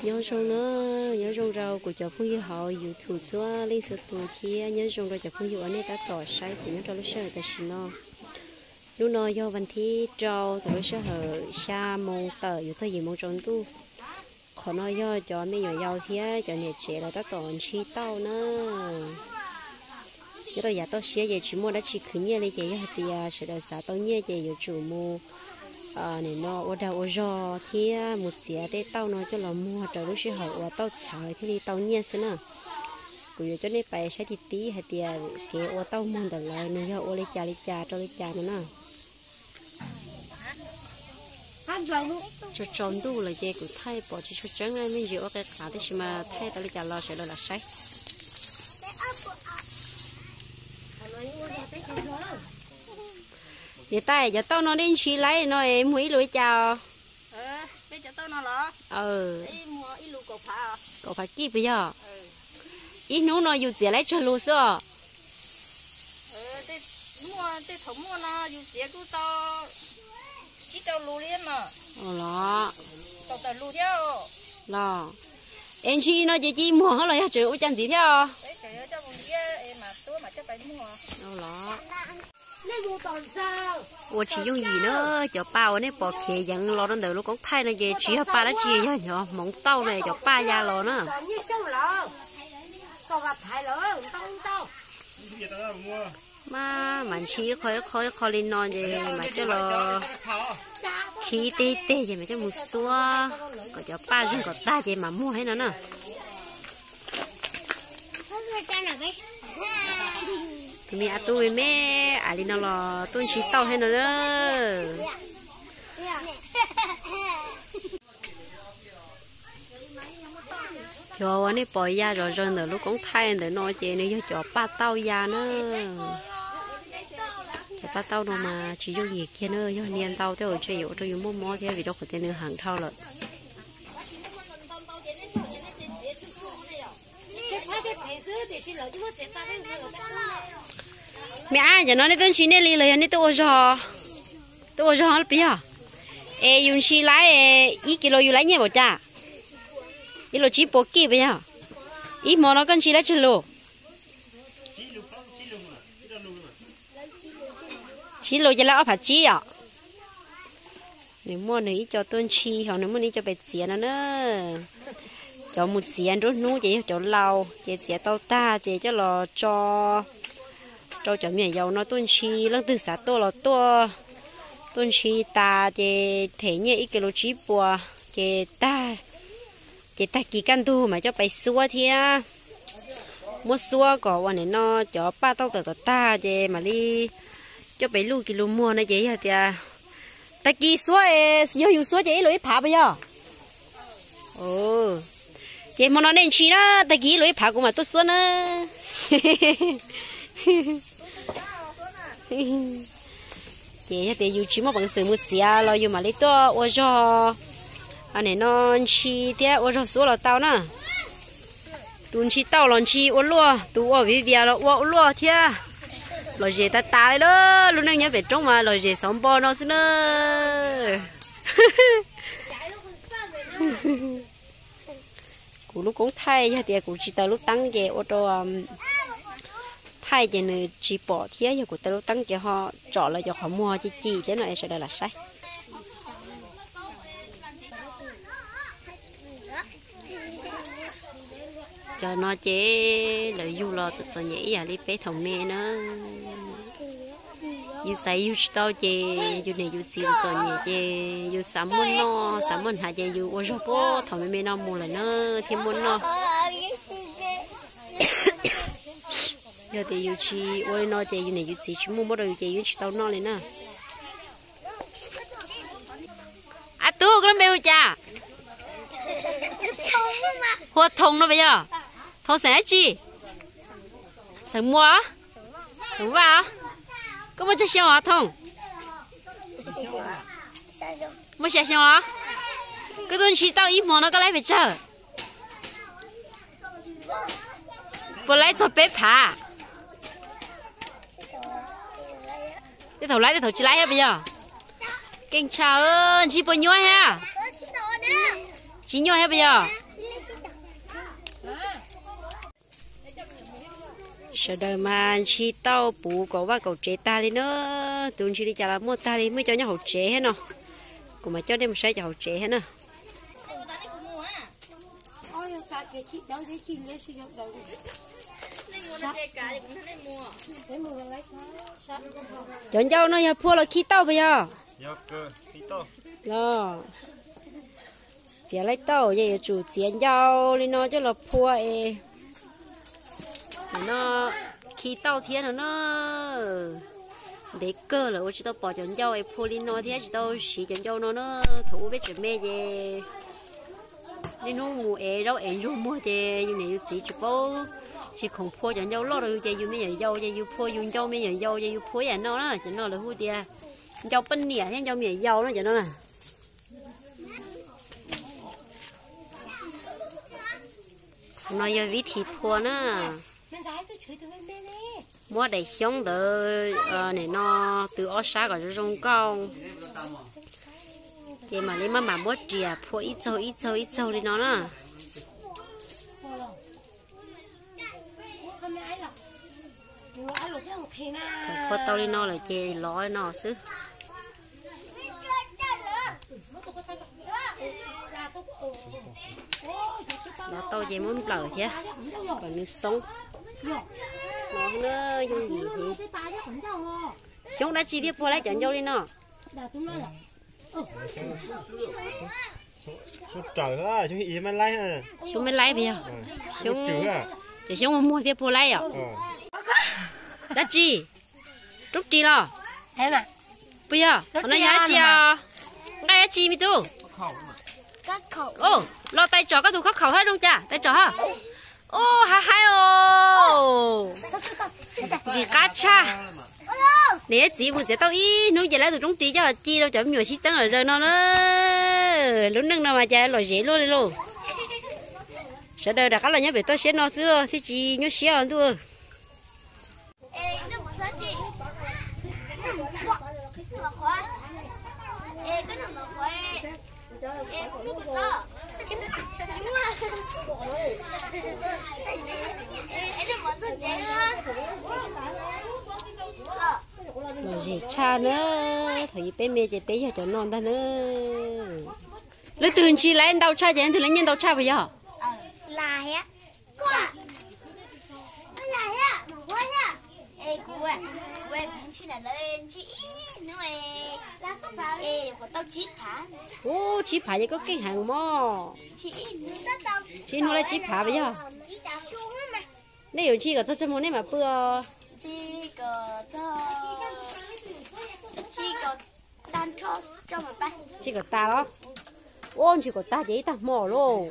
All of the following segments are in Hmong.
Nyob zoo na, nyob zoo rau kuv cov phooj ywg hauv YouTube txhua leej txhua tus thiab nyob zoo rau cov phooj ywg uas nej tab tom saib kuv nyob rau lub sij hawm tam sim no. Hnub no yog vas thib rau thaum lub sij hawm xya moo tawm yuav txog yim moo tsaus ntuj. Qhov no yog cov me nyuam yaus thiab cov niam tsev lawv tab tom ntshis tauj na. Nyob rau yav toj siab ces tsis muaj dab tsi khwv nyiaj li ces yog hais tias sawv daws xav tau nyiaj ces yuav tsum mus nim no ua dag ua zog thiab mus txiav tej tauj no coj los muag rau lub sij hawm uas tauj txhawv thiaj li tau nyiaj xwb na. Kuv yuav coj nej pais saib tib tib hais tias kev ua tauj muag ntawm lawv nws yog ua li cas li cas rau li cas no na. Tsaus tsaus ntuj lawm ces kuv thaij pom tsis tshua tseeb na, me ntsis ua qe qav tab sis mas thaij tau li cas los sawv daws lam saib. Niam tais, cov tauj no nej ntshis laib no es muag ib lus li cas os? Kaum phav kij puas yog? Ib hnub no yus txiav laib tsawg lus xwb os? Los, los es ntshis no ces cia muag hos los yog tseem ua cas ntxiv thiab os? Ua tsis yooj yim na, cov paj uas nej pom khiav yeev los rau ntawm lub koob thaij no ces tsis yog paj dab tsi, yog cov hmoov tauj no cov paj ya los na. Mas, mas ntshis ib qho ib qho ib qho li no ces mas coj los khib teg teg ces mas coj mus xuab kom cov paj zeeg kom tag ces mas muag thiab no na. Tus me a tub me me a li no los tuaj ntshis tauj thiab no na. Cov uas nej pom ya zom zaws ntawm lub koob thaij ntawm no ces nws yog cov paj tauj ya na. Cov paj tauj no mas tsis yooj yim kiag na, yog nia ntau tej zaum ntshe yuav ua rau yus muaj mob thiab vim rau qhov tias nws heev dhau lawm. Me ab, cov no nej tuaj ntshis nej li los yog nej tuaj ua zog? Tuaj ua zog puas yog? Es yus ntshis laib ib kis lus yus laib nyiaj npaum cas? Ib lus tsib puas kij puas yog? Ib hmo no koj ntshis laib tsawg lus? Tsib lus ces laib ob phav tsib os. Nws muaj nws ib co tuaj ntshis ho nws muaj nws ib co pem txiav no na. Cov mus txiav nruab hnub ces yog cov laus ces txiav tau tag ces coj los tso rau cov me nyuam yaus no tuaj ntshis, leej twg xav tuaj los tuaj. Tuaj ntshis tas ces them nyiaj ib kis lus tsib puas ces tag, ces tag kis kaj ntug mas coj pais xuab thiab. Muab xuab kom uas nim no cov paj tauj tawm kom tag ces mam li coj pais luj kis lus muag no ces yog tias tag kis xuab es yog yus xuab ces ib lus ib phav puas yog? Ces hmo no nej ntshis na, tag kis ib lus ib phav kuv mam tuaj xuab na. Ces yog tias yus tsis muaj peev xwm mus txiav los yus mam li tuaj ua zog, nim no ntshis thiab ua zog xuab los tau na. Tus ntshis tauj los ntshis ua luaj, tus ua viv vias los ua ua luaj thiab. Lom zem tas tas li lawm, lub neej nyob pem roob mas lom zem xov npo no xwb na. Kuv lub koob thaij yog tias kuv tsis taws lub teeb ces ua rau thaij ces nws tsis pom thiab, yog kuv taws lub teeb ces ho tsom lawv cov qhov muag ci ci thiab no es sawv daws lam saib. Cov no ces lawv yug los txom txom nyem ib yam li peb thaum me na. Yus xaiv yug tsis tau ces yus niam yus txiv txom txom nyem ces yus xav muaj noj xav muaj hnav ces yus ua zog puag thaum me me no mus lawm na thiaj muaj noj. Yog tias yus tsis ua li no ces yus niam yus txiv tsis muaj muab rau yus ces yus tsis tau noj li na. A tub, koj lub npe hu cas? Hu ua Thoom no puas yog? Thoom xeem dab tsi? Xeem Muas? Xeem Vaj os? Koj muaj tsawg xyoo os Thoom? Muaj xya xyoo os? Koj tuaj ntshis tauj ib hmo no koj laib pes tsawg? Puas laib txog peb phav? Tej thaum laib tej thaum tsis laib thiab puas yog? Keej tshaj, ntshis puas nyuaj thiab? Tsis nyuaj thiab puas yog? Sawv daws mas ntshis tauj puv kaum vaj kaum tsev tag li na. Tus ntshis li cas los muaj tag li, muaj cov nyob hauv tsev thiab no. Kuv mas coj nej mus saib cov hauv tsev thiab na. Cov ncauj no yog phua los khi tauj puas yog? Los txiav laib tauj ces yuav tsum txiav ncau li no coj los phua es no khi tauj thiab no na. Ntev kawg lawm ua tsis tau pom cov ncauj es phua li no thiab tsis tau siv cov ncauj no na. Thaum ub peb tseem me ces niaj hnub mus ev zaub ev ntsuag muag ces yus niam yus txiv tsis paub, tsis khoom phua cov ncauj loj rau yus ces yus me nyuam yaus ces yus phua yus ncauj me nyuam yaus ces yus phua ib yam no na. Cov no lawv hu tias ncauj poj niam thiab ncauj me nyuam yaus no cov no na. No yog vib thim phua na. Muab daim xyoob ntawd nim no tws ob sab kom zoo zoo nkauj, ces mam li maj mam muab riam phua ib txaug ib txaug ib txaug li no na. Thaum phua tau li no lawm ces lov li no xwb. Lov tau ces muab nplawm thiab kom nws xoob. Lov na, yooj yim heev. Xyoob dab tsi thiaj phua laib cov ncauj li no? Xyoob me laib puas yog? Cov xyoob muag muag thiaj phua laib yom? Dab tsi? Roob ris los? Puas yog? Qhov no yog dab tsi os? Nqaij dab tsi me tub? Los tais tsom koj tus khob khaum hab zoo cas, tais tsom hab. Ub, haib haib os. Ntxim qab tshaj. Niam thiab txiv mus txiav tau ib hnub ces lawv tus roob ris coj ci rau cov me nyuam sib txeeb los zaws no na. Lub neej no mas cas lom zem luaj li lauj. Sawv daws rov qab los nyob pem toj siab no xwb thiaj tsis nyuaj siab os ntuj. Lom zem tshaj na, thaum ub peb me ces peb yog cov no ntag na. Leej twg ntshis laib ntau tshaj ces leej twg laib nyiaj ntau tshaj puas yog? Ub, tsib phav ces koj keej heev mog. Tsib hnub laib tsib phav puas yog? Nej yuav ntshis kom txog tsawg hmo nej mam pw os? Ntshis kom tas los? Ub, ntshis kom tag ces ib tag hmo lauj.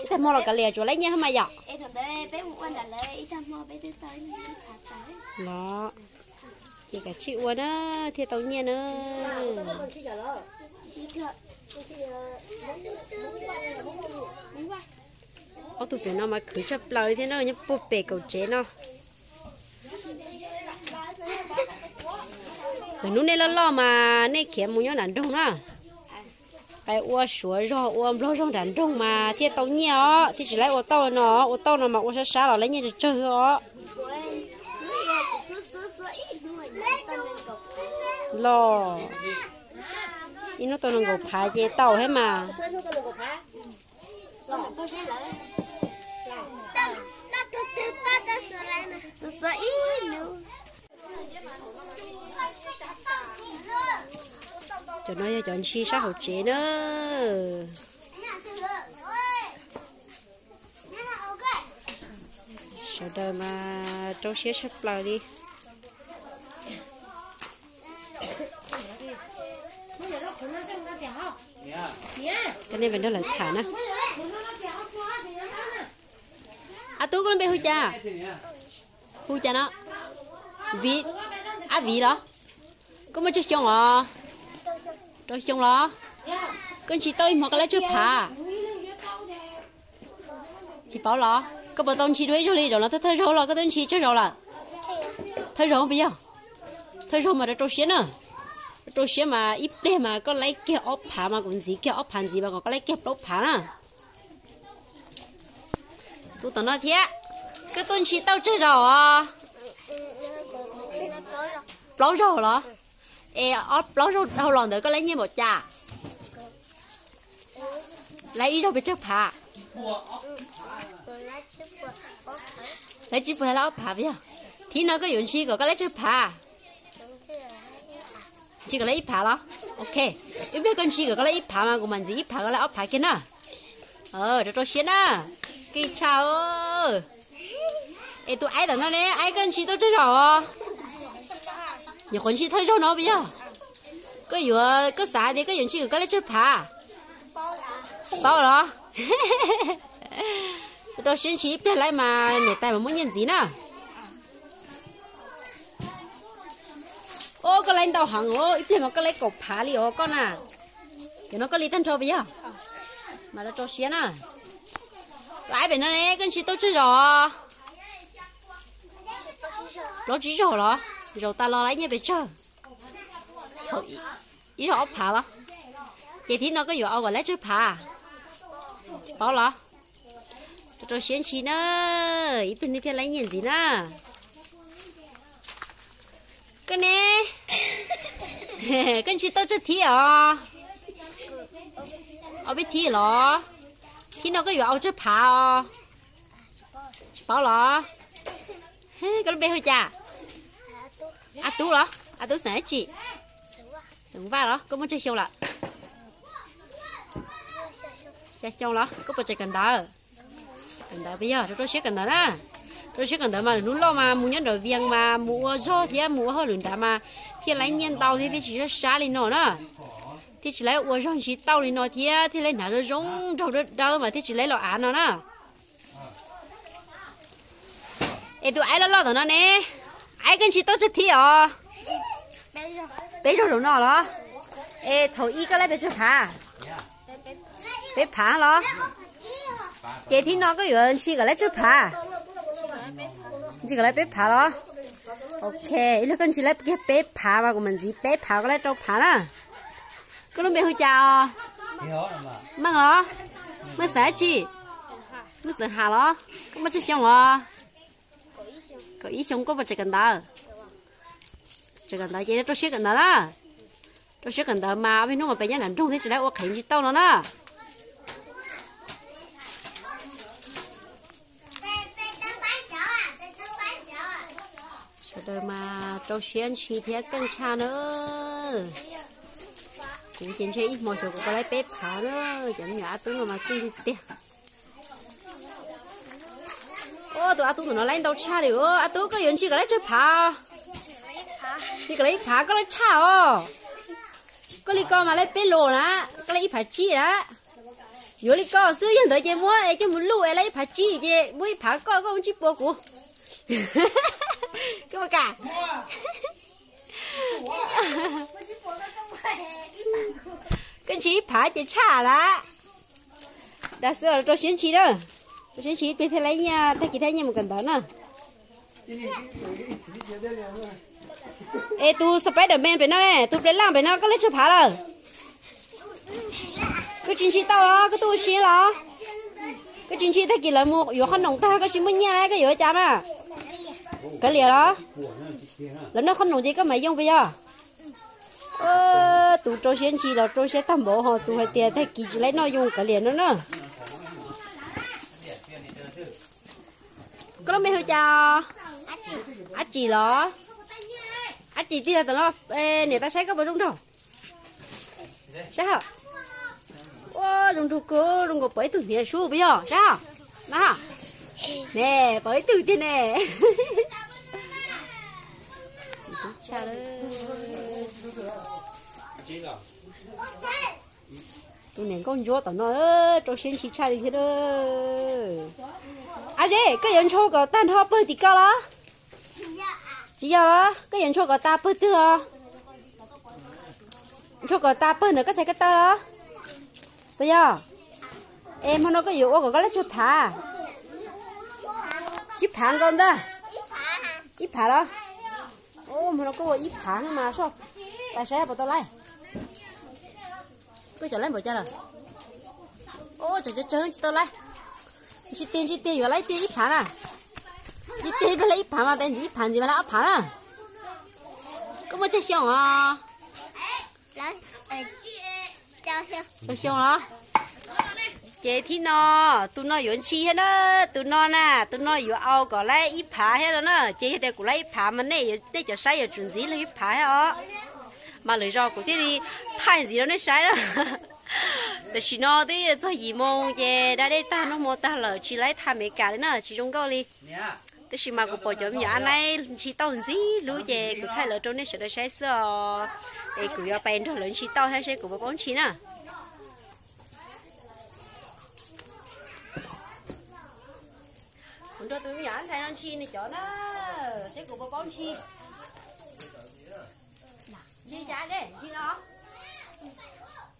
Ib tag hmo los kav liam tsuas laib nyiaj thiab mas yom. Los ces kav tsij ua na, thiaj tau nyiaj na. Ob tug pem no mas khwv tshaj plaws thiab na, nyob puag pem kaum tsev no. Lwm hnub nej loj loj mas nej khiav mus nyob nram nroog na. Pais ua suav zog ua nplog zog nram nroog mas thiaj tau nyiaj os, thiaj tsis laib ua tauj no, ua tauj no mas ua sab sab los laib nyiaj tsawg tsawg os. Los ib hnub tau nees nkaum phav ces tau thiab mas. Cov no yog cov ntshis sab hauv tsev na. Sawv daws mas rau siab tshaj plaws li. Coj nej pem nrog lawv tham na. A Tub, koj lub npe hu cas? Hu cas no? Viv, Ab Viv los? Koj muaj tsawg xyoo os? Rau xyoo los? Koj ntshis tau ib hmo koj laib tsawg phav? Tsis paub los? Koj puas tau ntshis dua ib zaug li? Zaum no thawj thawj zaug los koj twb ntshis tsawg zaus lawm? Thawj zaug puas yog? Thawj zaug mas rau rau siab na. Rau rau siab mas ib pliag mas koj laib kiag ob phav mas kuv ntxiv kiag ob phav ntxiv mas kom koj laib kiag plaub phav na. Tus tom no thiab. Koj tuaj ntsis tauj tsawg zaus os? Plaub zaug los? Es ob plaub zaug dhau los ntawd koj laib nyiaj npaum cas? Laib ib zaug pes tsawg phav? Laib tsib puas, laib ob phav puas yog? Thib no koj yuav ntsis kom koj laib tsawg phav? Ntsis kom laib ib phav los? Ok, ib pliag koj ntsis kom koj laib ib phav mas kuv mam ntxiv ib phav koj laib ob phav kiag na. Rau rau siab na. Koj tshaj. Es tus aib tom no ne, aib koj ntsis tauj tsawg zaus os? Nyuam qhuav ntsis thawj zaug no puas yog? Koj yuav, koj xav tias koj yuav ntsis kom koj laib tsawg phav? Tsis paub los? Rau siab ntsis ib pliag laib mas niam tais mas muab nyiaj ntxiv na. Os, koj laib ntau heev os, ib pliag mas koj laib kaum phav li os koj na. Cov no koj li tag nrho puas yog? Mas rau rau siab na. Tus aib pem no ne, koj ntsis tauj tsawg zaus? Plaub tsib zaug los? Zaum tas los laib nyiaj pes tsawg? Thaum ib zaug ob phav los? Ces thib no koj yuav ua kom laib tsawg phav? Tsis paub los? Rau rau siab ntsis na, ib pliag nej thiaj laib nyiaj ntxiv na. Koj ne, koj ntsis tauj tsawg thib os? Ob peb thib los? Thib no koj yuav ua tsawg phav os? Tsis paub los? Koj lub npe hu cas? Ab Tub los? Ab Tub xeem dab tsi? Xeem Vaj los? Koj muaj tsawg xyoo lawm? Xya xyoo los? Koj puas tseem kawm ntawv? Kawm ntawv puas yog? Rau rau siab kawm ntawv na. Rau siab kawm ntawv mas lwm hnub loj mas mus nyob nram Vias mas mus ua zog thiab mus ua hauj lwm nrad mas thiaj laib nyiaj ntau thiab thiaj tsis sab sab li no na. Thiaj tsis laib ua zog ntsis tauj li no thiab thiaj laib hnav zoo zoo nraug dawb dawb mas thiaj tsis laib los av no na. Es tus aib loj loj tom no ne, aib koj ntsis tauj tsawg thib os? Peb zaug zaum no los? Es thaum ib koj laib pes tsawg phav? Peb phav los? Ces thib no koj yuav ntsis kom laib tsawg phav? Ntsis kom laib peb phav los? Ok, ib pliag koj ntsis laib kiag peb phav mas kuv mam ntxiv peb phav koj laib rau phav na. Koj lub npe hu cas os? Meej los? Meej xeem dab tsi? Meej xeem Ham los? Koj muaj tsawg xyoo os? Kaum ib xyoo. Koj puas tseem kawm ntawv? Tseem kawm ntawv ces rau siab kawm ntawv na. Rau siab kawm ntawv mas ob peb hnub mas peb nyob nram nroog thiab tsis laib ua qhev ntsis tauj no na. Sawv daws mas rau siab ntsis thiab keej tshaj na. Kuv ces ntshe ib hmo xyov kuv tau laib peb phav na. Cov me nyuam Ab Tub no mas keej tiag tiag. Tus Ab Tub ntawm no laib ntau tshaj li. Ab Tub, koj yuav ntsis kom laib tsawg phav? Ntsis kom laib ib phav, koj laib tshaj os. Koj li ko mas laib peb los na, koj laib ib phav tsib na. Yuav li ko xwb, yog ntawd ces muab es coj mus luj es laib ib phav tsib ces muab ib phav koj, koj muab tsib puas kuv. Koj puas kam? Koj ntsis ib phav ces tshaj lawm. Dag xwb, rau siab ntsis na. Rau siab ntsis ib pliag thiaj laib nyiaj, tag kis thiaj nyiaj mus kawm ntawv na. Es tus Spider-Man pem no ne, tus Flash pem no koj laib tsawg phav lawm? Koj tsis ntsis tau los koj tuaj ua si los? Koj tsis ntsis tag kis lawv mus yuav qhob noom tag koj tsis muaj nyiaj koj yuav ua cas mas? Kav liam los? Lawv noj qhob noom ces koj mam yoo puas yog? Tus rau siab ntsis los rau siab tag npaum ho tus hais tias tag kis tsis laib noj yoo kav liam no na. Koj lub npe hu cas? Ab Tsim los? Ab Tsim, tig los tom no, niam tais saib koj puas zoo nraug. Saib hos. Ua zoo nraug kawg, zoo nkaus pom ib tug hniav sub puas yog? Saib hos. Na, ne, pom ib tug tiag ne. Tus niam nkauj ntsuab tom no rau siab ntsis tshaj li thiab. Ab Zeb, koj yuav ntshau kom tag nrho pawg tim ko los? Tsis yog los? Koj yuav ntshau kom tas pawg twg os? Ntshau kom tas pawg ntawm koj txhais ko taw los? Puas yog? Es hmo no koj yuav ua kom koj laib tsawg phav? Tsib phav nkaus ntag. Ib phav los? Hmo no koj ua ib phav mas soj, tais saib puas tau laib. Koj cov laib npaum cas lawm? Tsawg tsawg tsawg tsis tau laib. Ntsis tiag ntsis tiag yuav laib tiag ib phav na. Ib pliag lawv ib phav mas tes ntxiv ib phav ntxiv mas lawv ob phav na. Koj muaj tsawg xyoo os? Tsawg xyoo los? Ces thib no, tus no yuav ntshis thiab na, tus no na, tus no yuav au kom lawv ib phav thiab no na. Ces yog tias kuv lawv ib phav mas nej, nej cov saib yuav tsum ntxiv lawv ib phav thiab os. Mas lwm zaus kuv thiaj li thaij ntxiv rau nej saib na. Tam sim no twb txog yim moo ces da dej tag noj hmo tag lawm, tsis lawv thaj Amelikas li na, tsis zoo nkauj li. Tab sis mas kuv pom cov me nyuam ab naib ntshis tauj ntxim hlub ces kuv thaij lawv rau nej sawv daws saib xwb os. Es kuv yuav pais nrog lawv ntshis tauj thiab seb kuv puas paub ntshis na. Kuv nrog tus me nyuam ab ntxhais no ntshis nws cov na, seb kuv puas paub ntshis. Ntshis cas ne, ntshis no.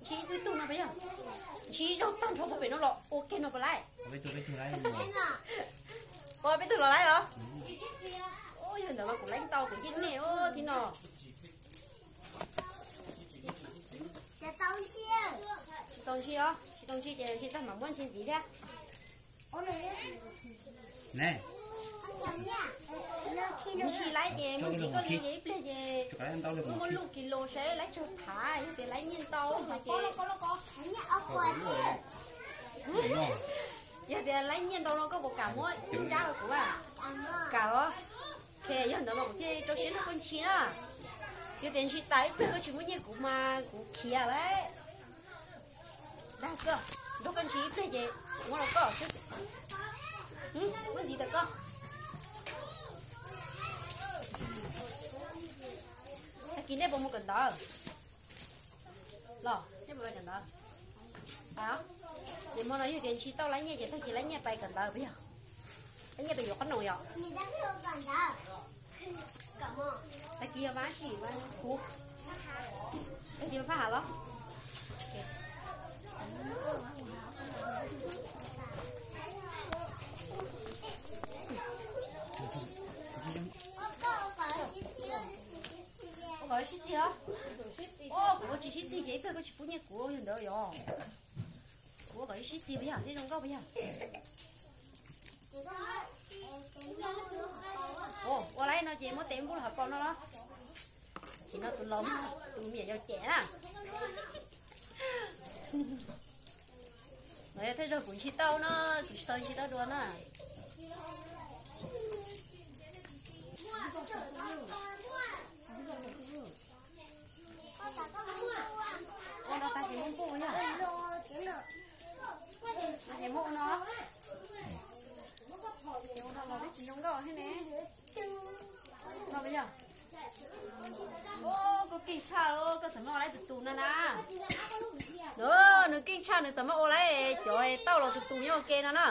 Ntshis ib tug ib tug no puas yog? Ntshis ib zaug tag nrho puag pem no los ua ke no puas laib? Ua peb tug los laib los? Yog ntawd mas kuv laib ntau kuv yeej nej thib no. Tsis tau ntshis os, tsis tau ntshis ces ntshis tag mam muab ntshis ntxiv thiab. Ntshis laib ces muab ntxiv koj li ces ib pliag ces muab luj kis los saib laib tsawg phav, yog tias laib nyiaj ntau no ces, yog tias laib nyiaj ntau no koj puas kam muab ib nrab rau kuv? Kam los? Yog ntawd mas kuv thiaj rau siab nrog koj ntshis na. Yog tias ntshis tas ib pliag koj tsis muab nyiaj kuv mas kuv khiav lawm. Dag xwb, nrog koj ntshis ib pliag ces muab rau koj xwb. Muab ntxiv tau koj. Tag kis nej puas mus kawm ntawv? Los nej puas kawm ntawv? Ces hmo no yog tias ntshis tau laib nyiaj ces tag kis laib nyiaj pais kawm ntawv puas yog? Laib nyiaj pais yuav qhob noom yom? Tag kis yog mas sim kuv, tag kis mas faj hav los. Ua kom sib txig os. Kuv ua tsis sib txig ces ib pliag koj tsis pub nyiaj kuv yog ntawd yom. Kuv ua kom sib txig puas yog, thiaj zoo nkauj puas yog? Ua laib no ces muab tes npub los hauv paus no los. Ces no tus laus, tus me nyuam yaus cem na. Los yog tej zaug kuv ntshis tau no, kuv tsis tau ntshis tau dua na. Ua no tag ces muab npuj yog. Ces muab ua no. Ces ua no los twb tsis zoo nkauj thiab ne. No yog. Koj keej tshaj, koj xav muab ua laib tus tus no na. Nws keej tshaj, nws xav muab ua laib cov tauj los tus tus nyob ua ke no na.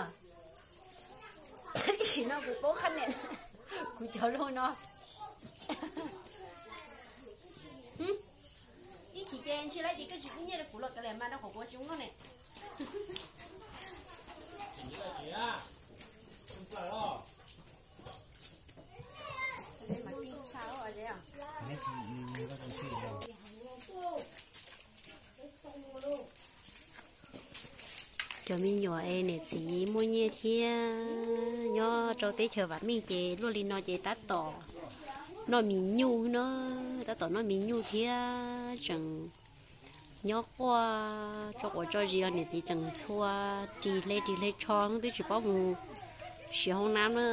Sim no kuv paub qhab niam kuv cov lus no. Ib chim ces ntshis laib ces koj tsis pub nyiaj rau kuv los kav liam mas rau qhov kuv tsis zoo nkauj ne. Cov me nyuam es niam txiv muaj nyiaj thiab nyob rau teb chaws vam meej ces luaj li no ces tab tom noj mis nyuj na, tab tom noj mis nyuj thiab tseem nyob quaj tso quav tso zis los niam txiv tseem txhua ris hle ris hle tsho twb tsis paub mus siv hoob nab na.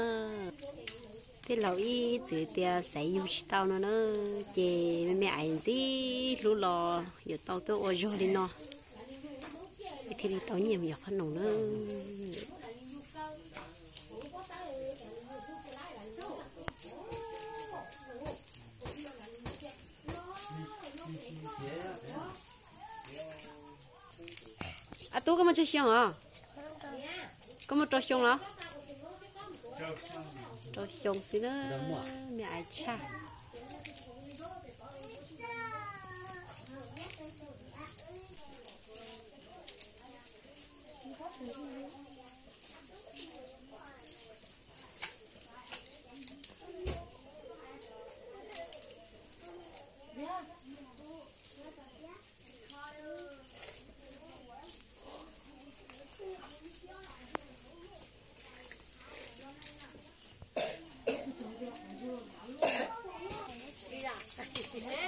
Tej laus ib txwm tias xaiv yug tsis tau no na, ces me me ais ntxim hlub los yuav tau tuaj ua zog li no, thiaj li tau nyiaj mus yos qhob noom na. A Tub, koj muaj tsawg xyoo os? Koj muaj rau xyoo los? Rau xyoo xwb na, me ais tshaj.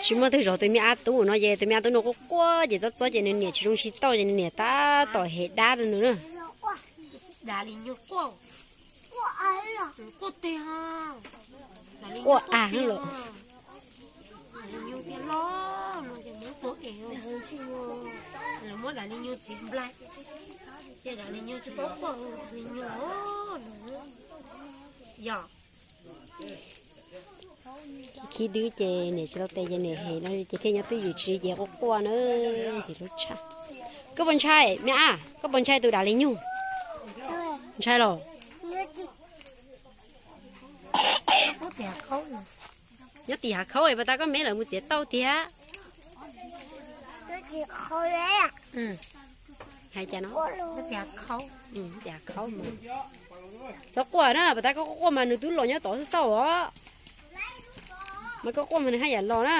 Tsis muaj twg zov tus me ab tub no ces tus me ab tub no quaj quaj ces txob txob ces nws niam tsis zoo sib tauj ces nws niam tab tom hem dab rau nws na. Dav li nyuag quaj, quaj teg, quaj av los. Dav li nyuag tiag los no ces muab quaj es, lawv muab dav li nyuag txiv nplai, ces dav li nyuag tsis paub quaj li nyuag no. Yog khib dwb ces niam tsis tau tes ces niam hem no ces thiaj nyob twj ywm tsis ces quaj quaj na. Ntxim hlub tshaj. Koj puas ntshai me ab, koj puas ntshai tus dav li nyuag? Ntshai los? Nyob tim hav khaub es pas tas koj me lawv mus txiav tauj tiag. Hais cas no? Tim hav khaub. Txhob quaj na, pas tas koj quaj mas nws twb los nyob tod xwb xauj os. Mas koj quaj mas nws haj yam los na.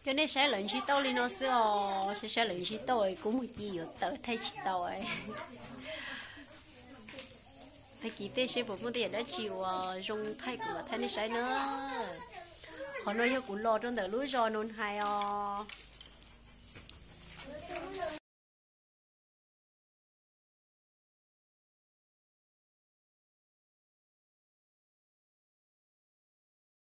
Cov nej saib lawv ntsib tauj li no xwb os, saib saib lawv ntsib tauj kuv muag ci yuav tawm thaij tsis tau. Tag kis tej seb puas muaj tej yam dab tsi uas zoo thaij kuv mam thaij nej saib na. Qhov no yog kuv los rau ntawm lub zos Nus Hais os.